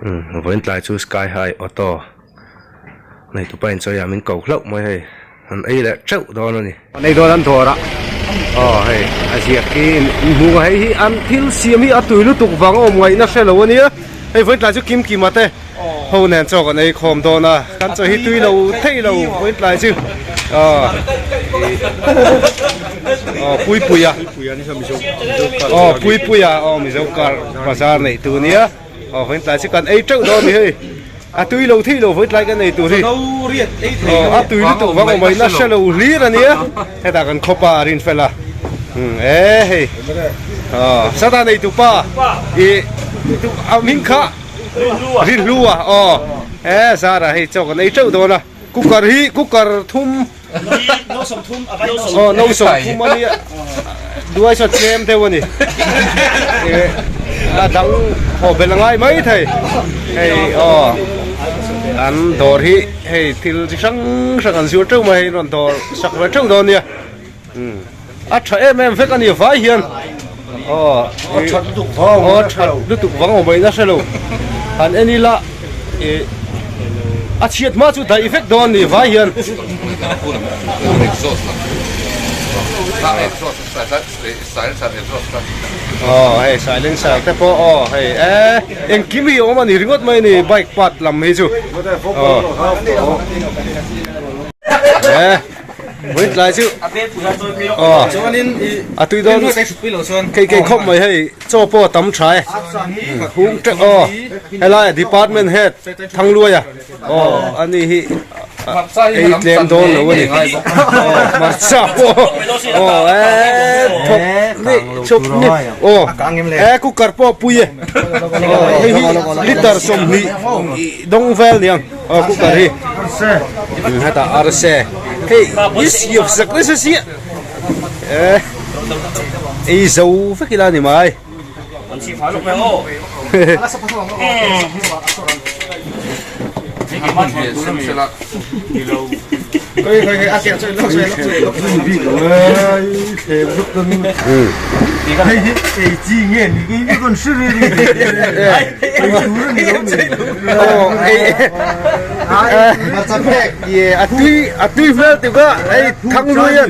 Umm vawiin tlai chu sky high auto nei tupa in chawi ah min ko hlauh mai hei an ei leh teuh dawn a ni. An ei dawn an dawr a aw hei a ziak hi in hmuh a hei hi an thil siam hi a tui lutuk vang a awm ngaihna hre lo a nia hei vawiin tlai chu kim kim a te ho nen chaw kan ei khawm dawn a kan chaw hi tui lo thei lo vawiin tlai chu aw aw puipuia aw puipuia aw mizo car bazar neih tu nia. Aw vawiin tlai chu kan ei teuh dawn a ni hei a tui lo thei lo vawiin tlai kan ei tur hi aw a tui lutuk vang awm a hre lo hlir a nia hetah kan khawp a a rin fel a e hei aw sata nei tu pa ih a hming kha rinhlu a aw e zara hei chaw kan ei teuh dawn a cooker hi cooker thum Aw no 30 a nia duai saw tlem deuh a ni a dang haw belh a ngai mai thei hei aw an dawr hi hei thil chi hrang hrang an zir teuh mai hei an rawn dawr sak ve teuh dawn nia a tha em em vek a ni vai hian aw a tha lutuk vang aw tha lutuk vang awm mai na hre lo han en ila ih a chhiat hma chu daih vek dawn a ni vai hian aw hei silencer te pawh aw hei e engkim hi a awm a ni ringawt mai a ni bike part lam hi chu aw e. Vawiin tlai chu aw a tui dawn kei kei khawp mai hei chaw pawh a tam tha e hung teuh aw helai department head Thangluaia aw ani hi ei tlem dawn lo a ni aw hmarcha pawh aw e thawk ni chawp ni aw e cooker pawh a pui e aw hei hi liter 20 dawng vel niang. Aw cooker hi hetah arse hei i siam sak nasa sia eh ei zo vek ila ni mai A tui a tui hmel tuk a hei thang lui an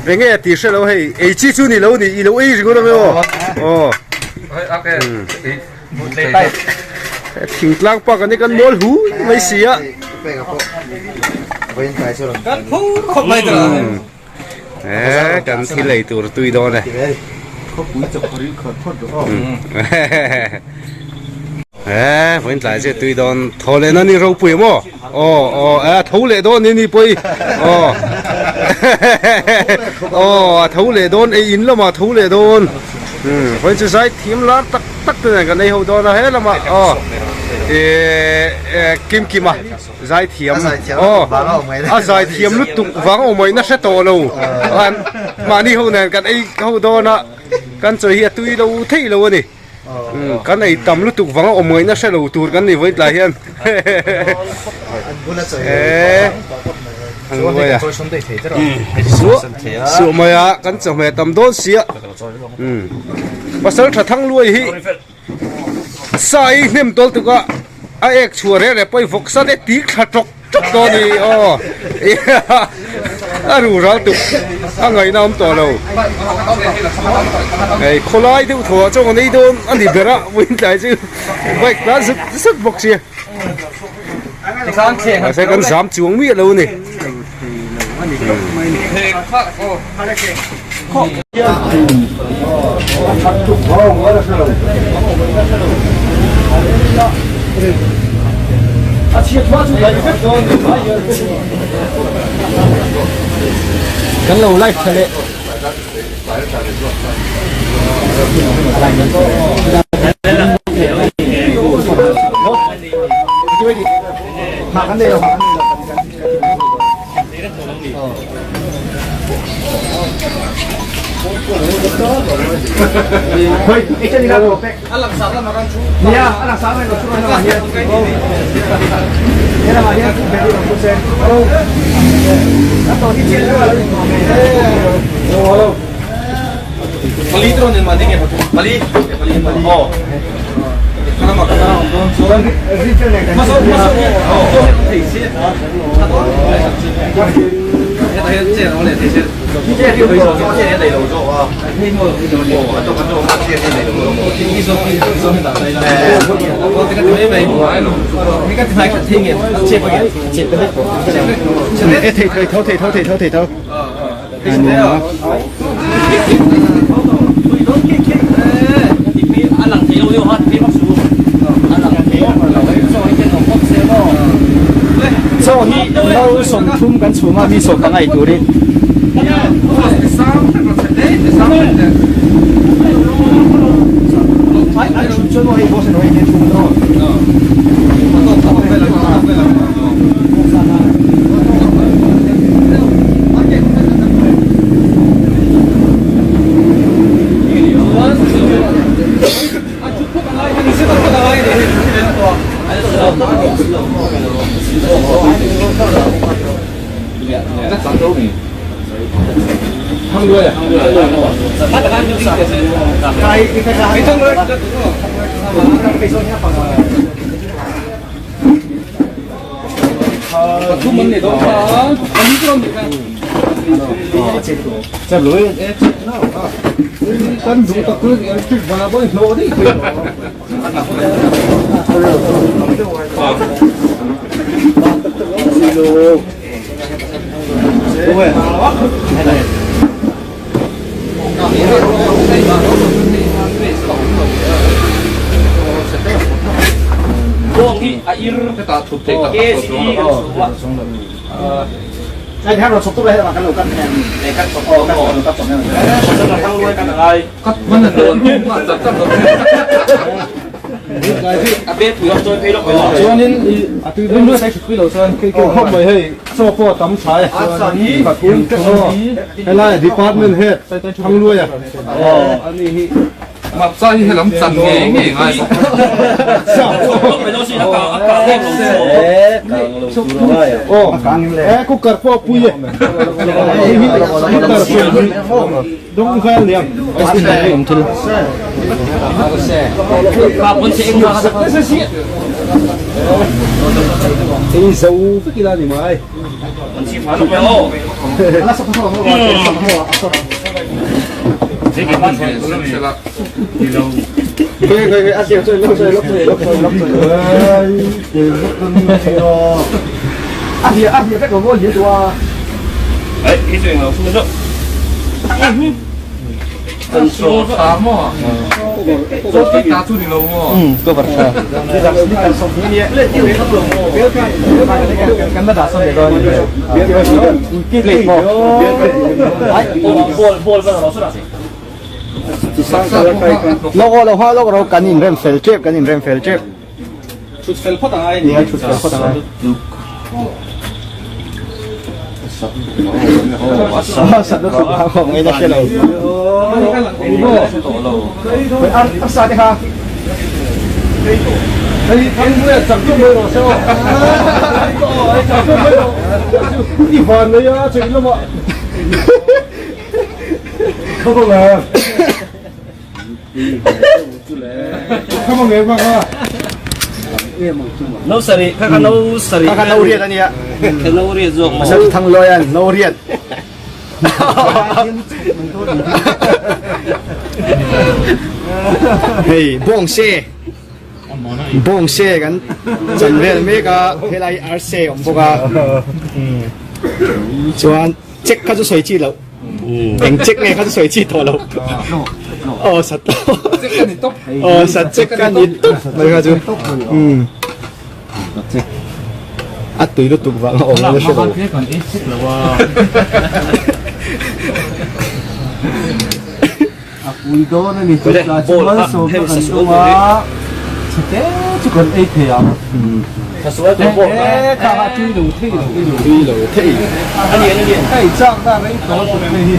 eng nge tih hre lo hei ei chi chu ni lo ni i lo ei ringawt ang aw aw thingtlang park an ni kan mawl hu mai si a Eh, kan thil ei tur tui dawn e. Eh, vawiin tlai che tui dawn. Tho leh na ni ropui maw? Aw, aw, eh, a tho leh dawn ni ni pawh i. Aw. Aw, a tho leh dawn ei in lamah a tho leh dawn. Hmm, vawiin chu zai thiam lar tak tak te nen kan ei ho dawn a he lamah. Aw. Eh, Kim Kima. Zaithiam aw a zaithiam lutuk vang awm mai na hre tawh lo an mahni ho nen kan ei ho dawn a kan chawi hi a tui lo theih lo a ni kan ei tam lutuk vang awm mai na hre lo tur kan ni vawi tlai hian eh suah mai a kan chawhmeh tam dawn sia pasal tha thang luai hi. Sa hi hnem tawl tuk a a ek chhuah reh reh pawh i vawk sa te tik thla tawk tawk tawh a ni aw a ru ral tuk a ngaihna awm tawh lo hei khawlai deuh thaw ah chuan an ei dawn a ni ber a vawiin tlai chu bike tlan zut zut bawk sia mahse kan zam chuang miah lo a ni. Kan lo live tha leh. E thei thei tho thei tho thei tho thei tho. Chaw hi no 30 kan chhum a mi 15 ei turin. Chuanin i a tui dawn kei kei khawp mai hei chaw pawh a tam tha e helai department head Thangluaia ani hi Mapsa hi helam chan ngei ngei ngai aw e cooker pawh a pui e cooker dawng vel niang ei zo vek ila ni mai. Lawk aw lo hma lawk ro kan inrem fel tep kan inrem fel tep. Thut fel phawt a ngai. Nia thut fel phawt a ngai. Sat lutuk a khawm ngai na hre lo. Arsa te kha. Hei thangluai a chak deuh mai rawh se aw. Chak deuh mai rawh. I van nei a chei lamah. No sari kha kha no sari kha kha no riat ania kha no riat zawk ma sar thang loi an no riat hei bawng se bawng se kan chan vel mek a helai arse awm bawk a chuan check kha chu sawi chi loh eng check nge kha chu sawi chi tawh loh aw sat aw sat check ka ni tawp mai kha chu a tui lutuk vang a awm la hre lo A pui dawn a ni chu tlai chu malsawmna kan dawng a, chhete chu kan ei thei ang. E kha a tui lo thei lo. Tui lo thei. Hei chak na rei tawh tuk hei hi.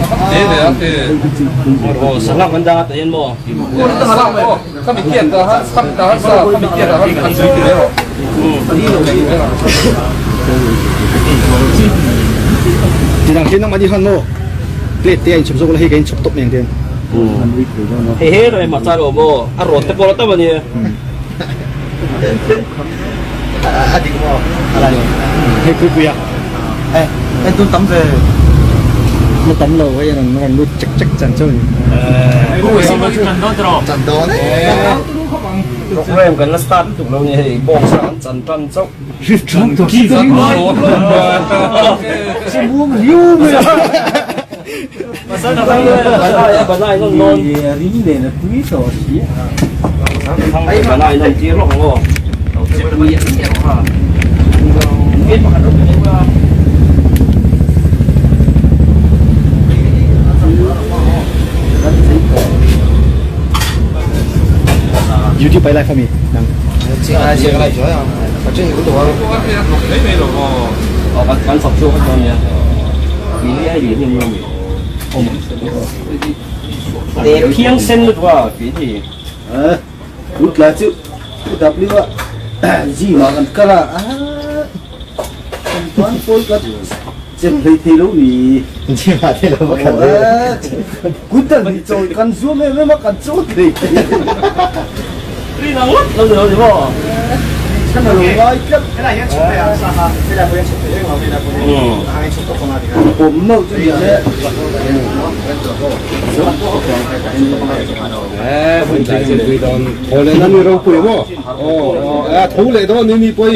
Tidang khi nangmah nih khan maw plate te a inchhawp zawk la hei ka inchhawp tawp mai ang ten. Hei he rawh ma char aw maw a rawt te pawh la tam a nia. A dik maw? A lai. Hei pui pui a. Eh, en tun tam ve. Na tam lo hei an rawn lut chek chek chan chu ni. Chan dawn e. Program kan la start lutuk lo ni hei box ah an chan tan chauh. YouTube ai live ami nang. Phiangsen lutuk a tih hi. Utla chu W a G ma kan kal a kan tuan pawl ka chem hlei thei lo ni. G ma thei lo kan kutan hi chawi kan zuam em em a kan chaw thei. Rin ang ngawt lo ni lo ni maw? Chan a lo ngai tlat. Helai hian chhuk thei ang sa ha. Helai pawh hian chhuk thei reng lo helai pawh hian a hangin chhuk tawp ang a ti kha. Pawm no chu ni le. Tho leh na ni ropui maw? Aw a tho leh dawn ni mi pawi.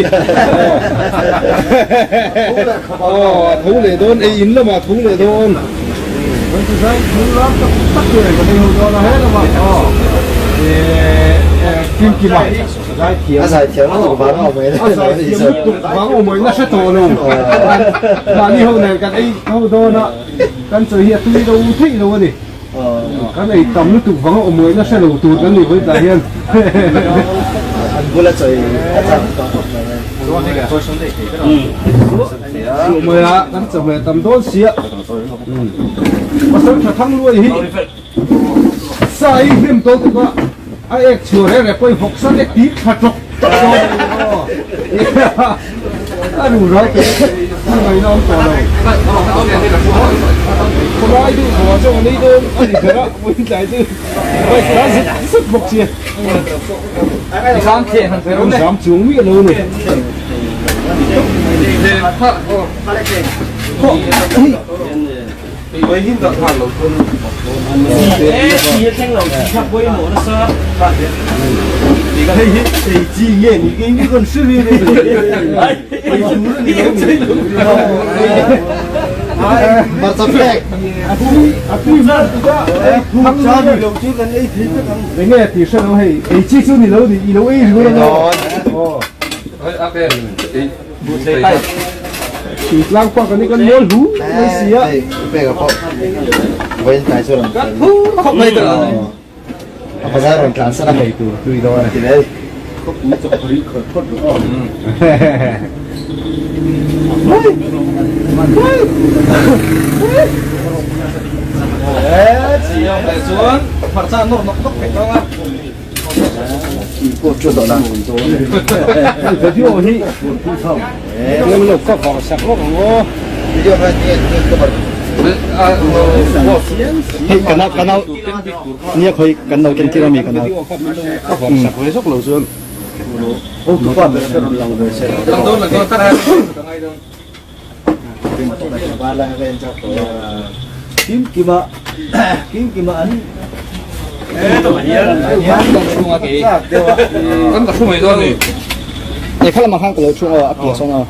Aw a tho leh dawn ei in lamah a tho leh dawn. A zai thiam lutuk vang a awm mai A zai thiam lutuk vang awm mai na hre tawh lo. Mahni ho nen kan ei ho dawn a, kan chawi hi a tui lo theih lo a ni. Kan ei tam lutuk vang a awm mai na hre lo tur kan ni vawi tah hian. An bula chawi a chak tawh khawp mai. Chu mai a, kan chawhmeh tam dawn sia. Pasal tha thang luai hi sa hi hlim tawh tuk a, a ek chhuah reng reng pawhin vawk san ek tih thla tawk tawk dawn a ni maw? A ru ral teh a ngaihna awm tawh lo. Khawlai duh thaw chu a nei dawn a ni ber a, vawiin tlai chu bike tlan zut zut bawk sia. Zam chuang miah lo a ni. Enge tih hre lo hei ei chi chu ni lo ni i lo ei ringawt a Tlang pa kan ni kan mawl hu mai si a. Pek a pawh vawiin tlai chu rawn Kan phur khawp mai ta. A bazar rawn tlan san a. Hei tur tui dawn a. Chuan hmarcha nawr nawk nawk thei tawng a. Video hi lem lo cover sak lawk ang aw. Hei kana kana nia khoi kan lo ken tir ami kana. Cover sak ve zawk lo chuan. Kimkima kimkima an Kan ka thu mai dawn ni. Nei kha lamah khan ka lo thu aw a piah sawn aw.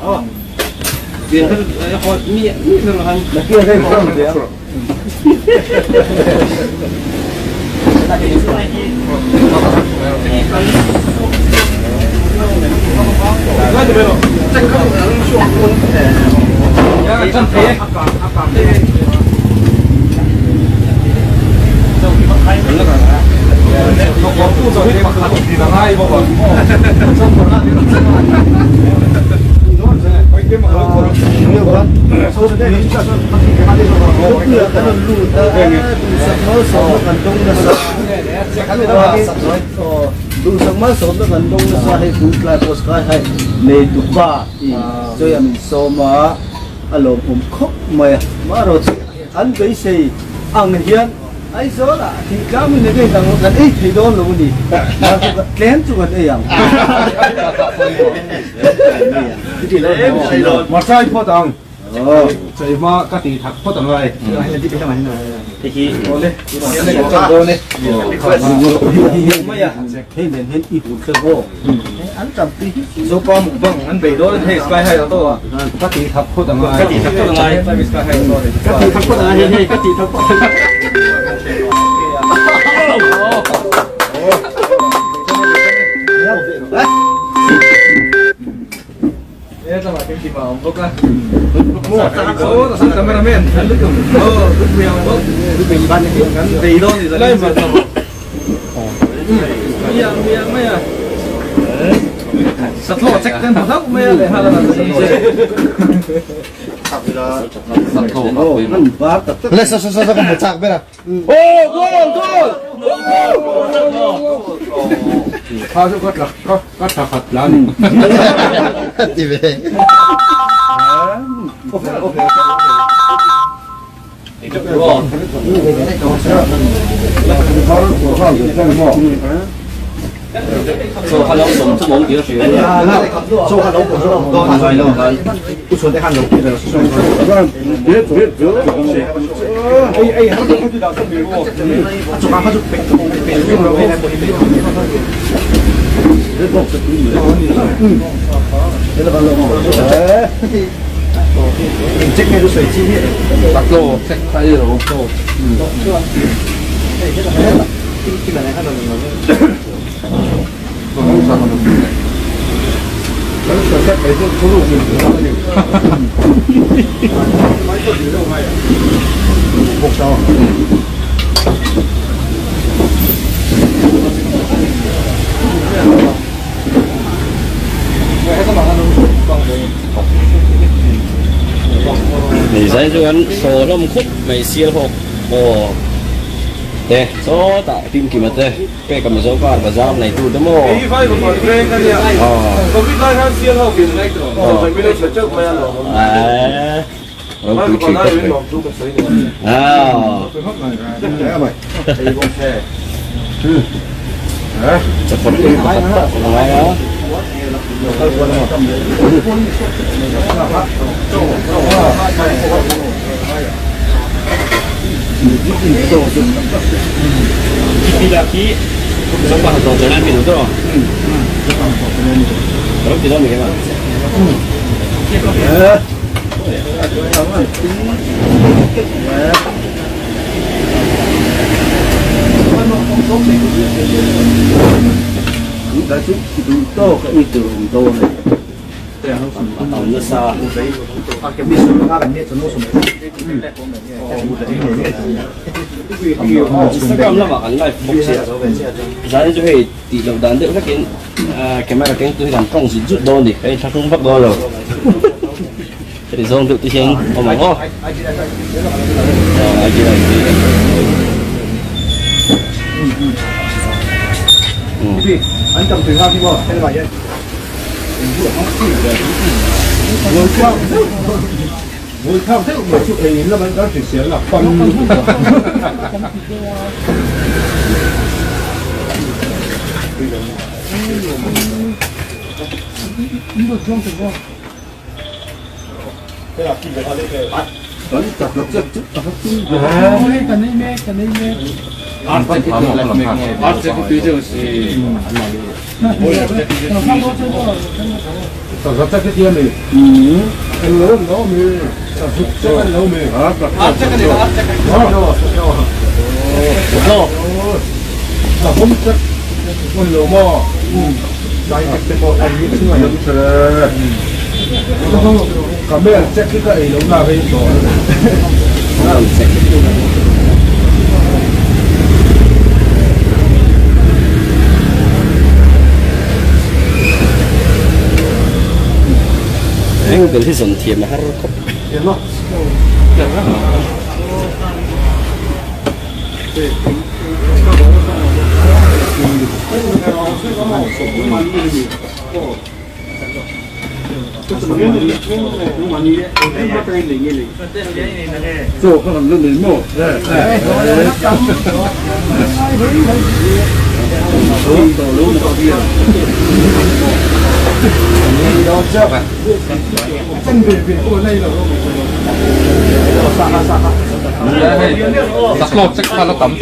Duhsak malsawmna kan dawng nasa hei tuntlai post kai hei nei tupa i chawi a min sawm a a lawmawm khawp mai a amaherawhchu an beisei ang hian. Aizawl ah thingtlang in ei dang kan ei thei dawn lo a ni. Tlem chu kan ei ang. Masai phawt ang. Chei hma ka ti thak phawt ang lai. Zopa mukbang an bei dawn hei sky high a to a. Ka ti thak phawt ang lai. Ka ti thak phawt ang lai. Sky high a to. Ka ti thak phawt ang lai hei ka ti thak phawt ang lai. Le sa sa sa ka mu chak ber a. Kha chu ka tla ka ka tla khat la ni. Ti ve. Zai chu kan saw hlawm khup mai sial hawk aw te sawtah kimkima te pek a mizo car bazar nei tu te maw aw ropui thin khawp mai aw chakawr pui pakhat tak a ngai a. Instagram lamah kan live bawk sia zan chu hei tih loh dan deuh vekin camera keng tu hi kan tawng zut zut dawn a ni ka inthlahrung vak dawn lo heti zawng deuh te hian awm ang aw IG live hi. Vui thlak deuh mai chu ei in lam an kan hrisel a pan. Eng ber hi zawn thiam a har khawp. Chaw kha kan la nei maw? Saklawk chek kha la tam.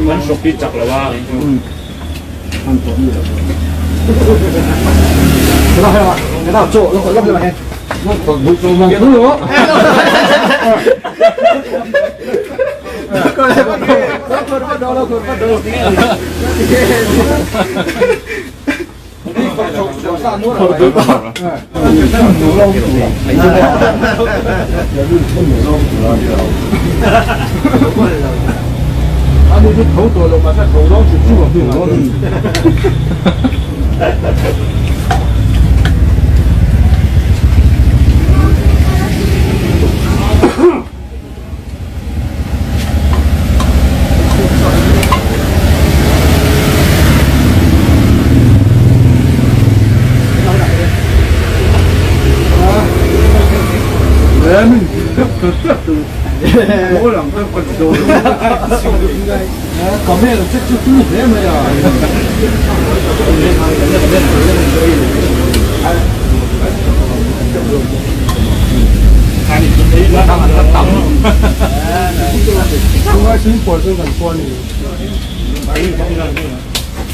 Kan hrawk hi chak lo a.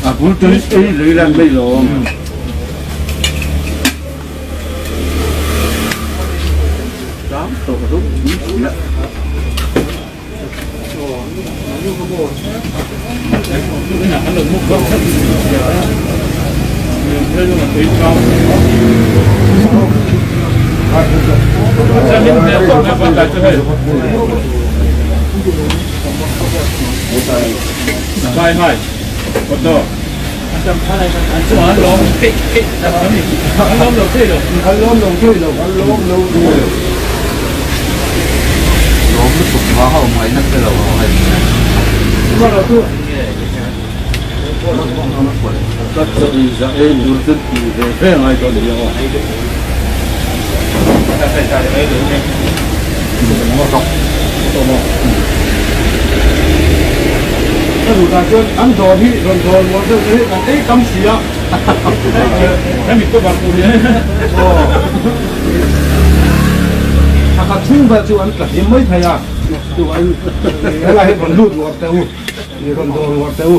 A bul tui ei lui lan mai lawm. Tam tawh hlawm ni sia. An dawr hi rawn dawr mual deuh te hi kan ei tam si a. Hemi pawh var tur hian. A khat chhung vel chu an tla hlim mai thei a. Helai hi rawn lut ngawt teh u. Rawn dawr ngawt teh u.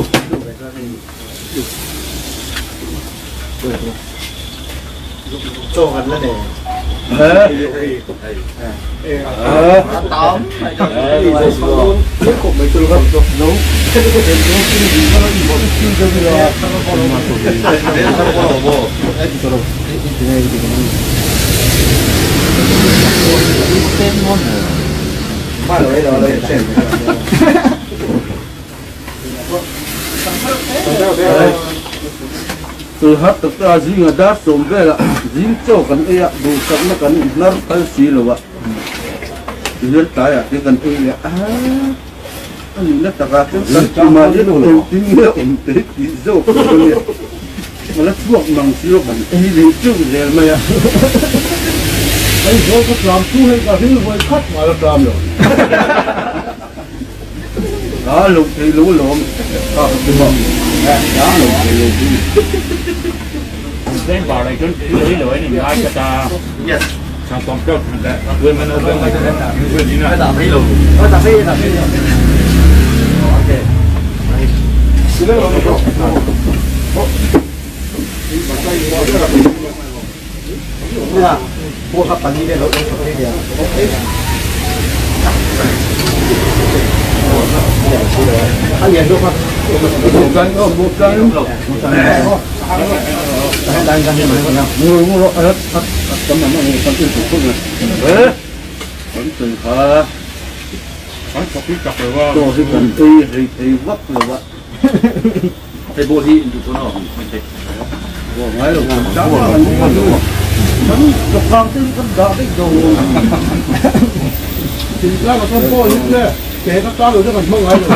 Tui har tak ta zinga dar sawm velah zing chaw kan ei a, duhsakna kan hnar phal si lo a, tihian tlaiah te kan ei leh a, a nihna takah chuan kan tumah hian engtin nge awm te tih zawk tur a nia, a la chhuak mang si lo kan ei leh teuh zel mai a. Hei zawl ka tlam chu hei ka ring vawi khat mah la tlam lo. Ka lo thei lo lawm ka ka ti bawk ka lo thei lo hi. Veng bar ai chuan thil ei lo in ngai ka ta. Yes. Chang tawng tawk le quên mà nó quên quên đi nào. Đã thấy rồi. Đã thấy đã thấy. Ok. Hei ball hi in duh chuan aw mai thei. Thingtlang a chuan pawh hi le ke ka tla lo chu kan hmang ngai lo.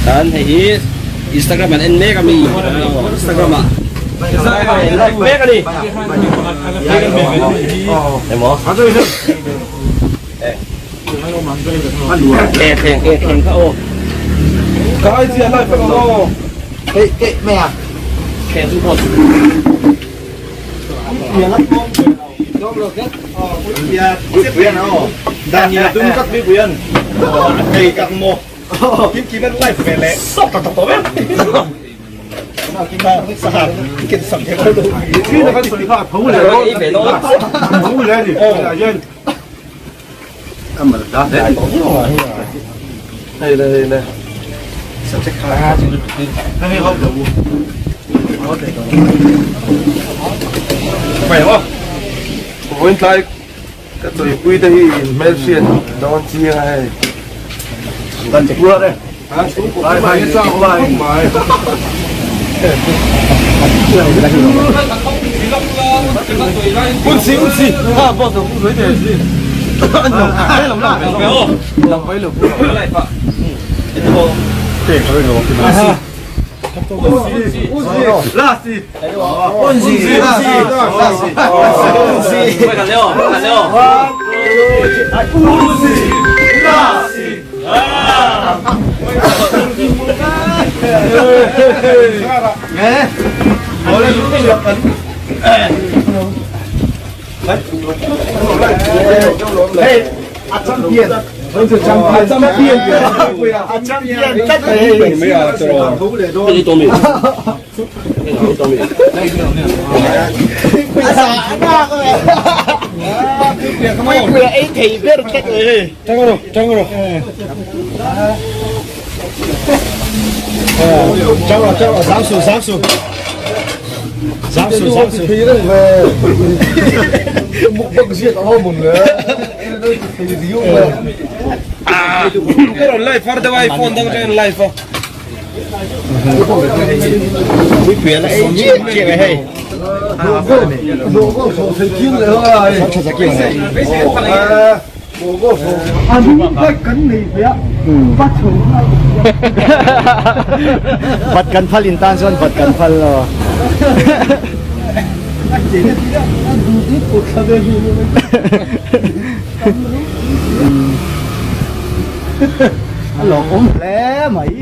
Tan hei hi Instagram an en mek a mi Instagram ah like mek a ni emaw e thleng e thleng kha aw thleng chu pawh Vat kan phal in tan chuan vat kan phal lo. A lawmawm hle mai.